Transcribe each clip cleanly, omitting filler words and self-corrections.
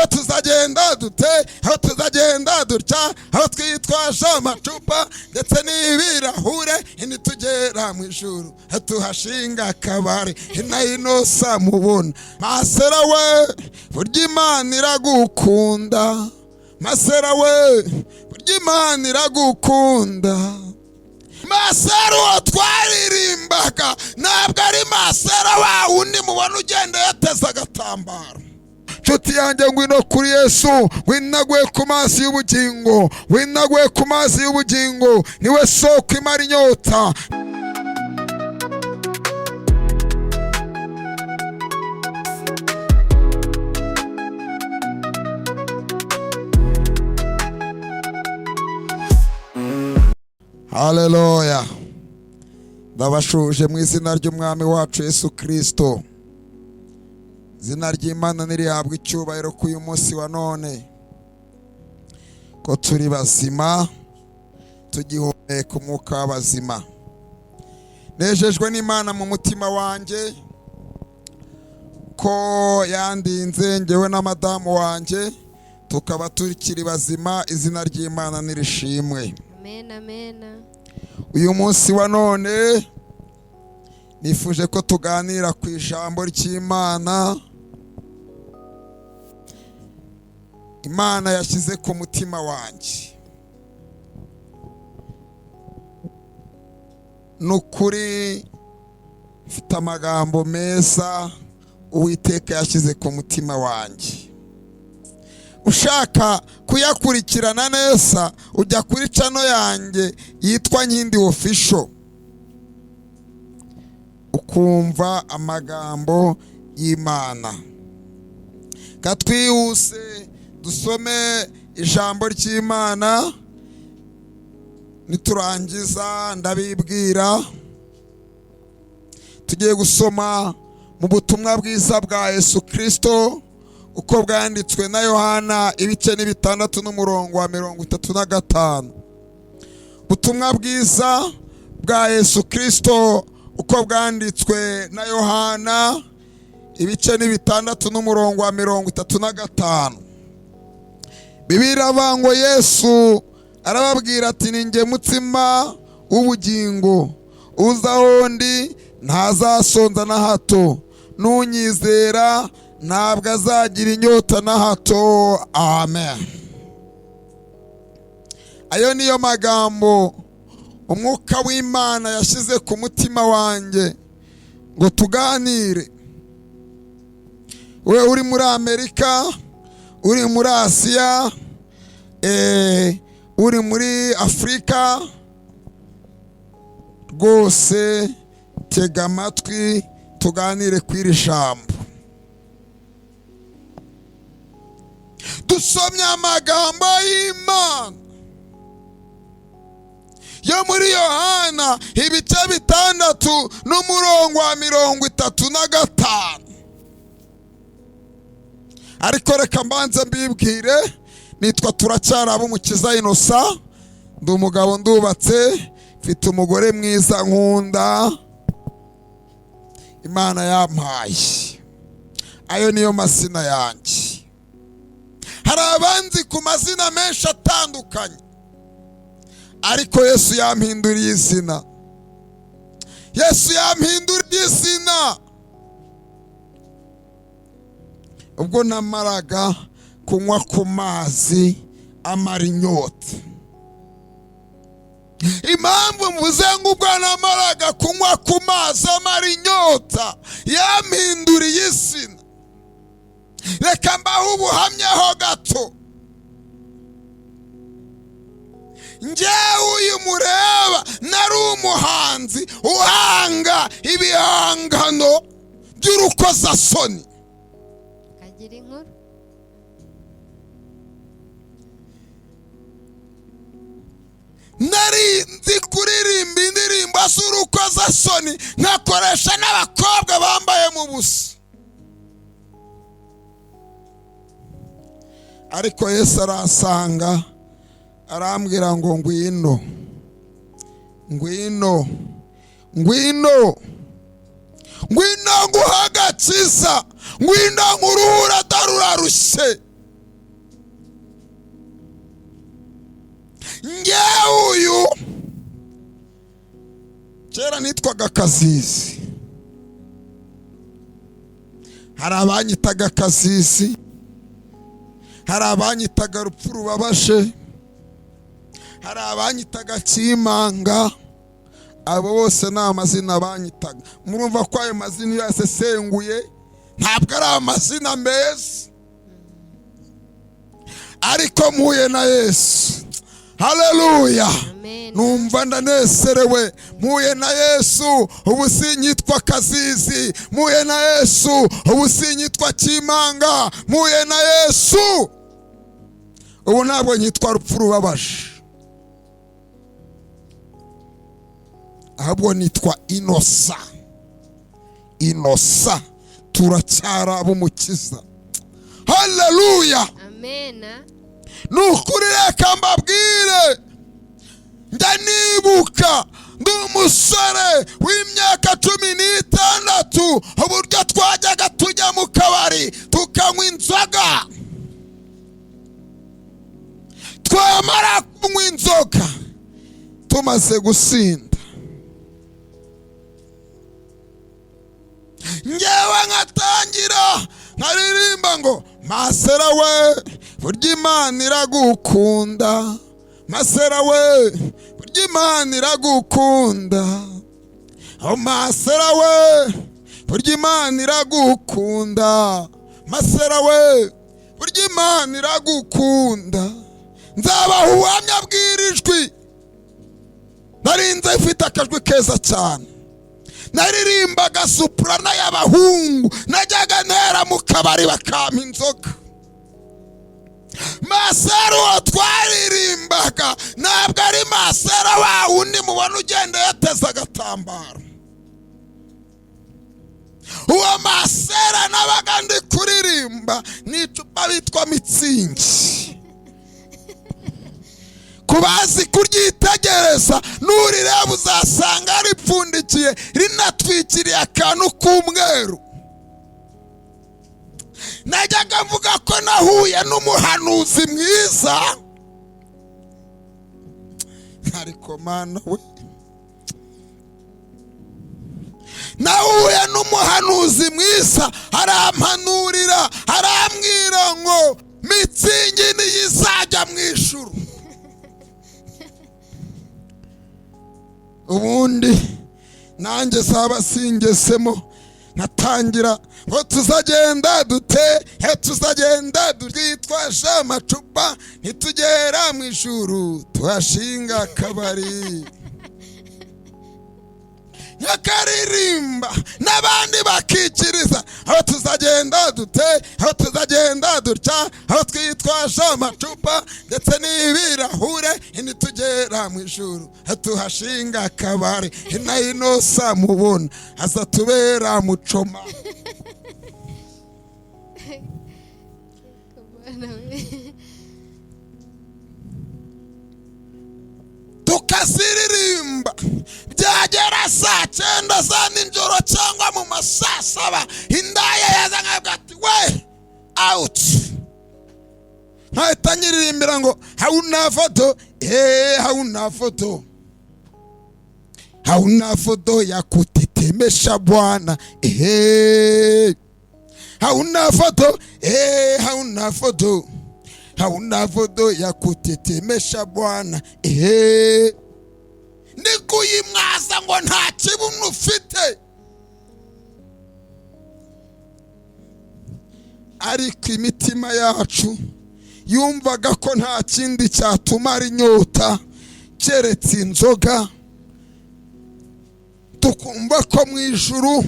Aho tuzagenda dute, aho tuzagenda dutya, aho twitwaje amacupa ndetse n'ibirahure, nitugera mu ijuru tuhashinga akabari na Inosa mubona. Masera we, burya Imana iragukunda. Masera we, burya Imana iragukunda. Masera uwo twaririmbaga ntabwo ari Masera wa wundi mubona ugenda yateze agatambaro. Nshuti yanjye, ngwino kuri Yesu, winaguye ku mazi y'ubugingo, winaguye ku mazi y'ubugingo, niwe soko imara inyota. Haleluya! Ndabashuje mu izina ry'Umwami wacu Yesu Kristo. Izina ry'Imana nirihabwa icyubahiro ku uyu munsi wa none, ko turi bazima, tugihumeka umwuka w'abazima. Nejejwe n'Imana mu mutima wanjye ko yandinze ngewe na madamu wanjye tukaba tukiri bazima. Izina ry'Imana nirishimwe. Amen, amen. Uyu munsi wa none nifuje ko tuganira ku ijambo ry'Imana Imana yashyize ku mutima wanjye. Ni ukuri mfite amagambo meza Uwiteka yashyize ku mutima wanjye. Ushaka kuyakurikirana neza ujya kuri channel yanjye yitwa Nkindi Official, ukumva amagambo y'Imana. Katwihuse dusome ijambo ry'Imana, niturangiza ndabibwira. Tugiye gusoma mu butumwa bwiza bwa Yesu Kristo uko bwanditswe na Yohana, ibice ni 6 n'umurongo wa 35. Ubutumwa bwiza bwa Yesu Kristo uko bwanditswe na Yohana, ibice ni 6 n'umurongo wa 35. Bibiliya iravuga ngo Yesu arababwira ati: ni njye mutsima w'ubugingo, uza aho ndi ntazasonza na hato, n'unyizera ntabwo azagira inyota na hato. Amen. Ayo niyo magambo umwuka w'Imana yashyize ku mutima wanjye ngo tuganire. We uri muri Amerika, uri muri Asiya, uri muri Afurika, rwose tega amatwi tuganire ku iri jambo. Dusomye amagambo y'Imana yo muri Yohana ibice 6 n'umurongo wa 35. Ariko reka mbanze mbibwire, nitwa Turacyari Abumukiza Innocent, ndi umugabo, ndubatse, mfite umugore mwiza nkunda Imana yampaye. Ayo niyo mazina yanjye. Hari abanzi ku mazina menshi atandukanye, ariko Yesu yampinduriye izina. Yesu yampinduriye izina. Ubwo namaraga kunywa ku mazi amara inyota. Impamvu mvuze ngo ubwo namaraga kunywa ku mazi amara inyota yampinduriye izina, reka mbahe ubuhamya ho gato. Njyewe uyu mureba nari umuhanzi uhanga ibihangano by'urukozasoni. Kagira inkuru. Nari nzi kuririmba indirimbo z'urukozasoni, nkakoresha n'abakobwa bambaye mu busa. Ariko Yesu aransanga arambwira ngo ngwino, ngwino, ngwino, ngwino nguhe agakiza, ngwino nkuruhure atarurarushye. Ngewe uyu kera nitwaga Kazizi, hari abanyitaga Kazizi, hari abanyitaga Rupfu Rubabashe, hari abanyitaga Kimanga. Abo bose ni amazina banyitaga. Murumva ko ayo mazina iyo yasesenguye ntabwo ari amazina meza, ariko mpuye na Yesu, haleluya, Amen. numva ndanezerewe. Mpuye na Yesu, ubu sinyitwa Kazizi. Mpuye na Yesu, ubu sinyitwa Kimanga. Mpuye na Yesu, ubu ntabwo nyitwa Rupfu Rubabaje, ahubwo nitwa Inosa. Inosa, turacyari ab'Umukiza, haleluya. Amen. Ni ukuri, reka mbabwire, njya nibuka ndi umusore w'imyaka 16 uburyo twajyaga tujya mu kabari tukanywa inzoga. Twamara kunywa inzoga, tumaze gusinda, ngewe nkatangira nkaririmba ngo: "Masera we, burya Imana iragukunda. Masera we, burya Imana iragukunda. Oh, masera we, burya Imana iragukunda. Masera we, burya Imana iragukunda." Nzabaha ubuhamya bw'iri jwi. Narinze mfite akajwi keza cyane, naririmbaga soprano y'abahungu. Najyaga ntera mu kabari bakampa inzoga. Masera uwo twaririmbaga ntabwo ari masera wa wundi mubona ugenda yateze agatambaro. Uwo masera nabaga ndi kuririmba ni icupa bitwa Mützig. Ku bazi kuryitegereza, nurireba uzasanga ripfundikiye, rinatwikiriye akantu k'umweru. Najyaga mvuga ko nahuye n'umuhanuzi mwiza, ariko Mana we, nahuye n'umuhanuzi mwiza, arampanurira, arambwira ngo Mützig niyo izajya mu ijuru. Ubundi nanjye zaba singesemo, nkatangira ngo: "Tuzagenda dute he? Tuzagenda twitwaje amacupa, ntitugera mu ijuru tuhashinga akabari." Nkakaririmba n'abandi bakikiriza: "Aho tuzagenda dute? Aho tuzagenda dutya? Aho twitwaje amacupa ndetse n'ibirahure, ntitugera mu ijuru tuhashinga akabari. Na Inosa mubona aza tubera mucoma." Bwana we. Tukaziririmba, byagera saa 9 za nijoro cyangwa mu ma saa 7, indaya yaza nkavuga ati: "We out!" Nkahita nyiririmbira ngo: "Hauna foto, hauna foto, hauna foto ya kutetemesha bwana, hauna foto, hauna foto, hauna foto ya kutetemesha bwana." Ndi kuyimwaza ngo nta kibuno ufite, ariko imitima yacu yumvaga ko nta kindi cyatumara inyota keretse inzoga, tukumva ko mu ijuru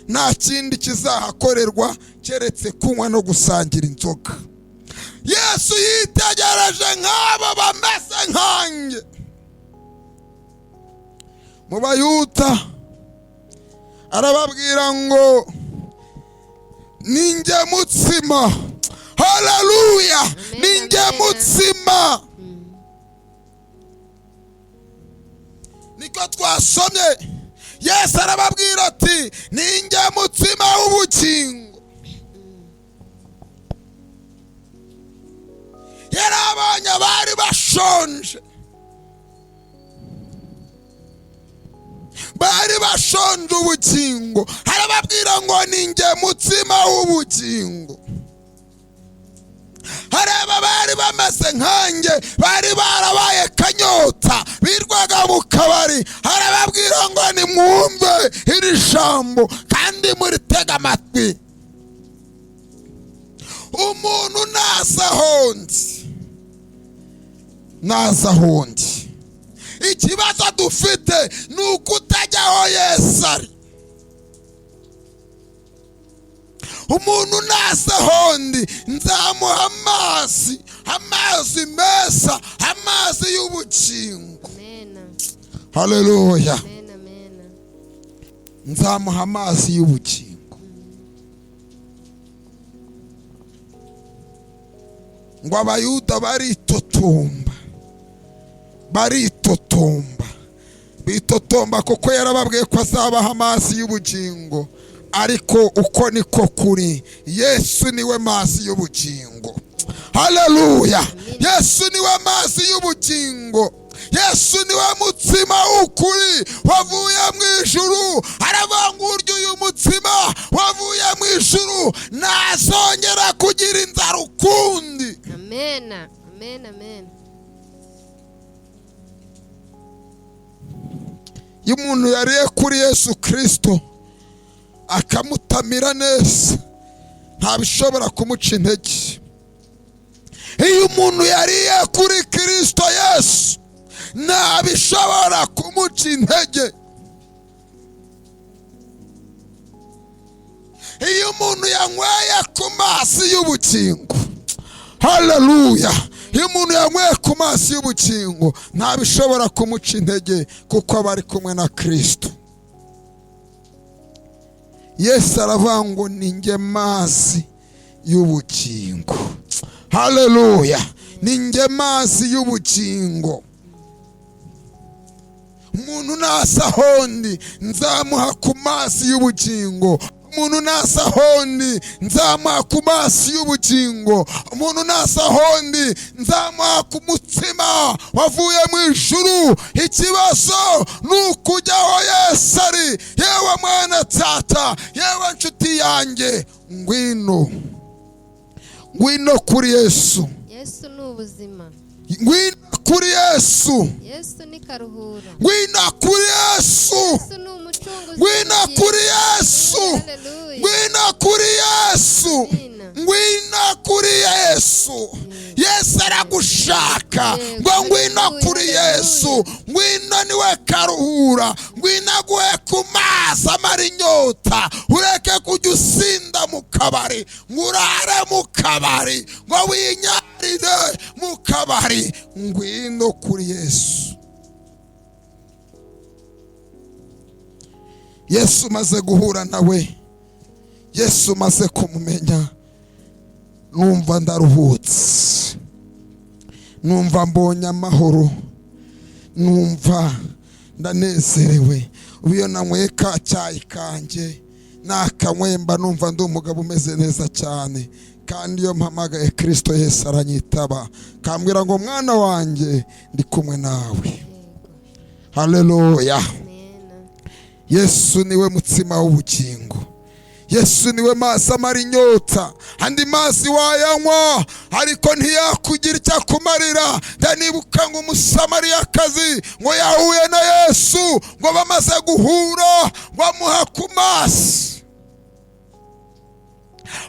nta kindi kizahakorerwa keretse kunywa no gusangira inzoga. Yesu yitegereje nk'abo bameze nkanjye mu Bayuda, arababwira ngo: "Ninjye mutsima." Haleluya! "Ninjye mutsima." Niko twasomye. Yesu arababwira ati: "Ninjye mutsima w'ubugingo." Yari abonye abari bashonje. Bari bashonje ubugingo, arababwira ngo ni njye mutsima w'ubugingo. Hari abari bameze nkanjye, bari barabaye kanyota, birwaga mu kabari, arababwira ngo nimwumve iri jambo kandi muritega amatwi. Umuntu naza ahondi, naza ahondi. Ikibazo dufite ni ukutajya aho Yesu ari. Umuntu naza ahondi nzamuha amazi, amazi meza, amazi y'ubugingo. Haleluya. Nzamuha amazi y'ubugingo. Ngo Abayuda baritotomba, baritotomba, bitotomba kuko yarababwiye ko azabaha amazi y'ubugingo. Ariko uko niko kuri, Yesu niwe mazi y'ubugingo. Haleluya. Yesu niwe mazi y'ubugingo. Yesu niwe mutsima w'ukuri wavuye mu ijuru. Aravuga ngo urya uyu mutsima wavuye mu ijuru ntazongera kugira inzara ukundi. Amen. Amen, amen. Iyo umuntu yariye kuri Yesu Kristo akamutamira neza, ntabishobora kumuca intege. Iyo umuntu yariye kuri Kristo Yesu ntabishobora kumuca intege. Iyo umuntu yanyweye ku mazi y'ubugingo, haleluya, iyo umuntu yanyweye ku mazi y'ubugingo ntabishobora kumuca intege, kuko aba ari kumwe na Kristo. Yesu aravuga ngo ni njye mazi y'ubugingo. Haleluya, ni njye mazi y'ubugingo. Umuntu nasa ahondi nzamuha ku mazi y'ubugingo. Umuntu nasa ahondi nzamuha ku mazi y'ubugingo. Umuntu nasa ahondi nzamuha ku mutsima wavuye mu ijuru. Ikibazo ni ukujya aho Yesu ari. Yewe mwana tata, yewe nshuti yanjye, ngwino, ngwino kuri Yesu. Yesu ni ubuzima. Ngwino kuri Yesu. Yesu ni karuhura. Ngwino kuri Yesu. Yesu ni umucunguzi. Ngwino kuri Yesu. Ngwino kuri Yesu. Ngwino kuri Yesu. Yesu aragushaka ngo ngwino kuri Yesu. Ngwino niwe karuhura. Ngwino aguhe ku mazi amara inyota. Ureke kujya usinda mu kabari, ngo urare mu kabari, ngo winyarire mu kabari. Ngwino kuri Yesu. Yesu maze guhura nawe, Yesu maze kumumenya, numva ndaruhutse, numva mbonye amahoro, numva ndanezerewe. Ubu iyo nanyweye ka cyayi kanjye nakanyweye mba numva ndi umugabo umeze neza cyane. Kandi iyo mpamagaye Kristo Yesu aranyitaba, kambwira ngo mwana wanjye ndi kumwe nawe. Haleluya. Yesu niwe mutsima w'ubugingo. Yesu niwe mazi amara inyota. Andi mazi wayanywa ariko ntiyakugira icyo akumarira. Ndanibuka ngo Umusamariyakazi ngo yahuye na Yesu, ngo bamaze guhura ngo amuha ku mazi.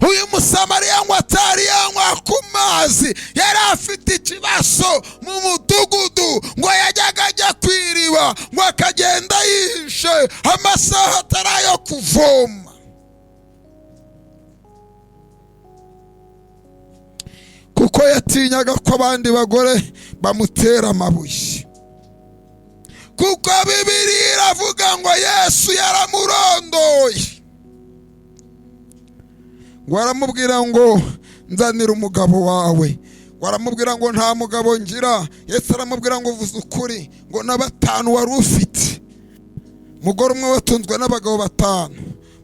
Uyu Musamariya ngo atari yanywa ku mazi, yari afite ikibazo mu mudugudu, ngo yajyaga ajya ku iriba, ngo akagenda yihishe amasaha atari ayo kuvoma. Kuko yatinyaga ko abandi bagore bamutera amabuye. Kuko Bibiliya iravuga ngo Yesu yaramurondoye, ngo aramubwira ngo nzanira umugabo wawe. Ngo aramubwira ngo nta mugabo ngira. Yesu aramubwira ngo uvuze ukuri, ngo na batanu wari ufite. Mugore umwe watunzwe n'abagabo batanu,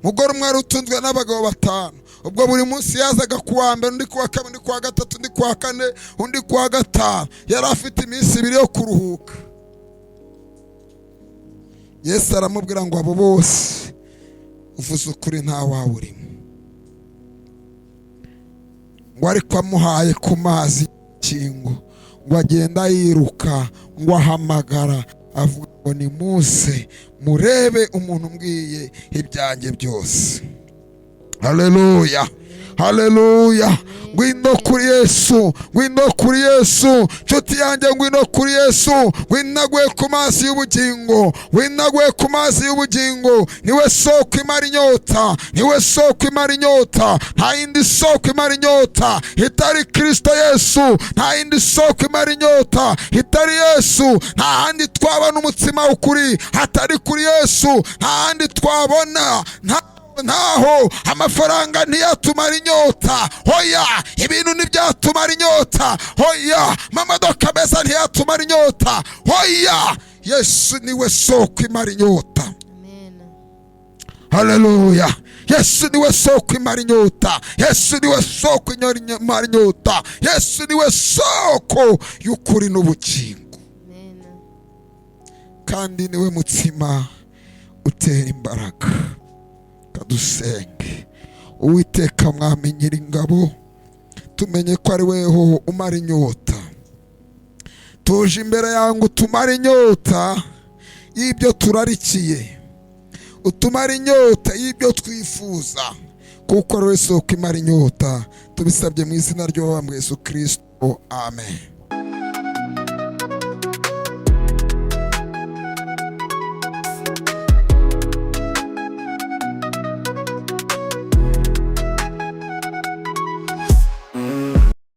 mugore umwe wari utunzwe n'abagabo batanu. Ubwo buri munsi yazaga kuwa mbere, undi kuwa kabiri, undi kuwa gatatu, undi kuwa kane, undi kuwa gatanu. Yari afite iminsi ibiri yo kuruhuka. Yesu aramubwira ngo abo bose uvuze ukuri, nta wawe urimo. Ngo ariko amuhaye ku mazi y'ubugingo, ngo agenda yiruka, ngo ahamagara avuga ngo: "Nimuze murebe umuntu umbwiye ibyanjye byose." Haleluya, haleluya! Ngwino kuri Yesu, ngwino kuri Yesu, nshuti yanjye, ngwino kuri Yesu. Ngwino ku mazi y'ubugingo, ngwino ku mazi y'ubugingo. Niwe soko imara inyota, niwe soko imara inyota. Nta yindi soko imara inyota itari Kirisito Yesu. Nta yindi soko imara inyota itari Yesu. Nta handi twabona umutsima w'ukuri hatari kuri Yesu. Nta handi twabona, nta ntaho. Amafaranga ntiyatumara inyota, hoya. Ibintu ntibyatumara inyota, hoya. Amamodoka meza ntiyatumara inyota, hoya. Yesu niwe soko imara inyota. Amen. Haleluya! Yesu niwe soko imara inyota. Yesu niwe soko imara inyota. Yesu niwe soko y'ukuri n'ubugingo. Amen. Kandi niwe mutsima utera imbaraga. Kadusenge. Uwiteka Mwami Nyiringabo, tumenye ko ari weho umara inyota. Tuje imbere yawe ngo utumare inyota y'ibyo turarikiye, utumare inyota y'ibyo twifuza, kuko ari we soko imara inyota. Tubisabye mu izina ry'uwabambwe Yesu Kirisito, amen.